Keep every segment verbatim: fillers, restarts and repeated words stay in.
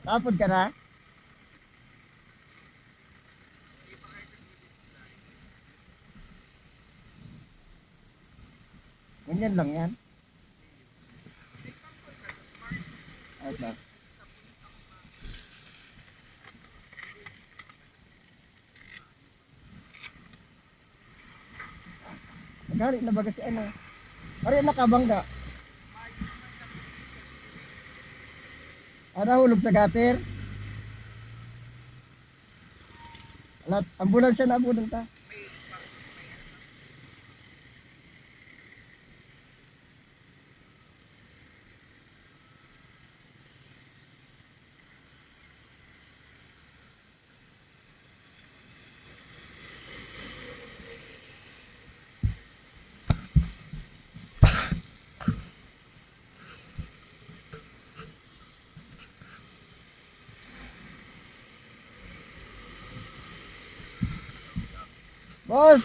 Tapod ka na? Ganyan lang yan. Ayos lang. Naghali na baga si ano. Ari, nakabangga. Ah, nahulog sa gutter. Alat, ambulansya na abudan ta. Boss,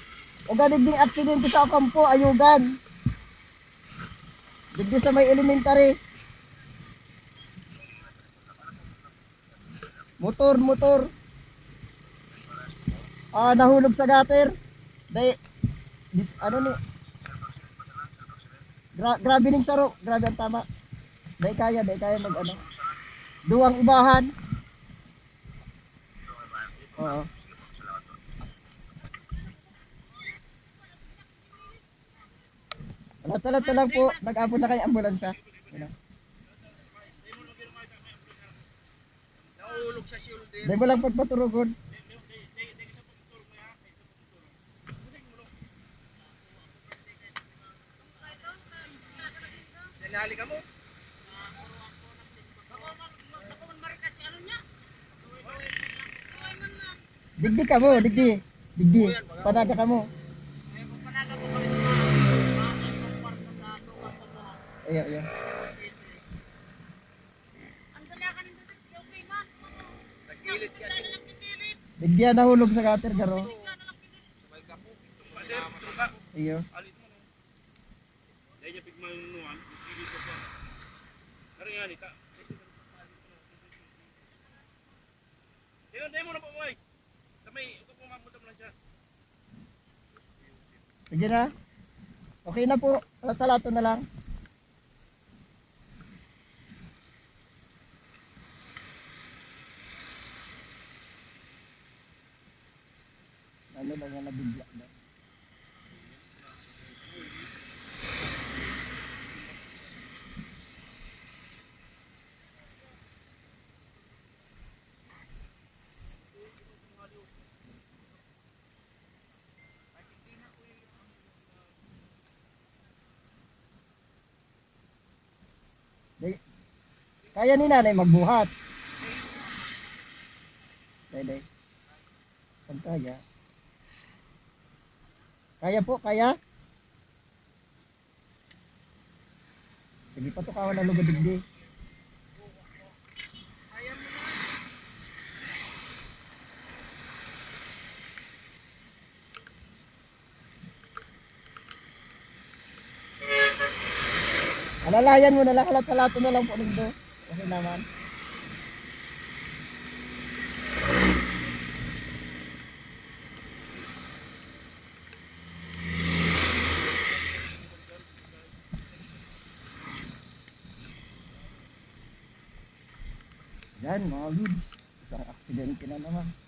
uga digding aksidente sa kampo, Ayugan. Digdi sa may elementary. Motor, motor. Ah, nahulog sa gutter. Dai, dis-, ano ni? Gra-, grabe ning saro, grabe ang tama. Dai kaya, dai kaya mag ano. Duwang ubahan. Oo. Alat-alat na lang po, nag-abot na kayo ambulansya. Yun lang. Nahulog sa shoulder. Di mo lang pagpaturugon. Dinali ka mo. Digdi ka mo, digdi. Digdi. Panaga ka mo. Iyo, iyo. Nagkilid ka. Digdi yan nahulog sa gutter, garo. Iyo. Dahil niya pigmanunuan, nagkilid ka siya. Pero yan, ita. Dahil, dahil mo na po, Mike. Sa may, ito po, mamudam lang siya. Sige na. Okay na po. Alat-alato na lang. Lalo na yan, nabigla na. Day, kaya ni nanay magbuhat. Day, day. Pag kaya. Kaya po, kaya? Sige, patukawan ang lugod digdi. Alalayan mo na lang, halat-halaton na lang po nindo. Okay naman. Yan, mga lods. Isang aksidente na naman.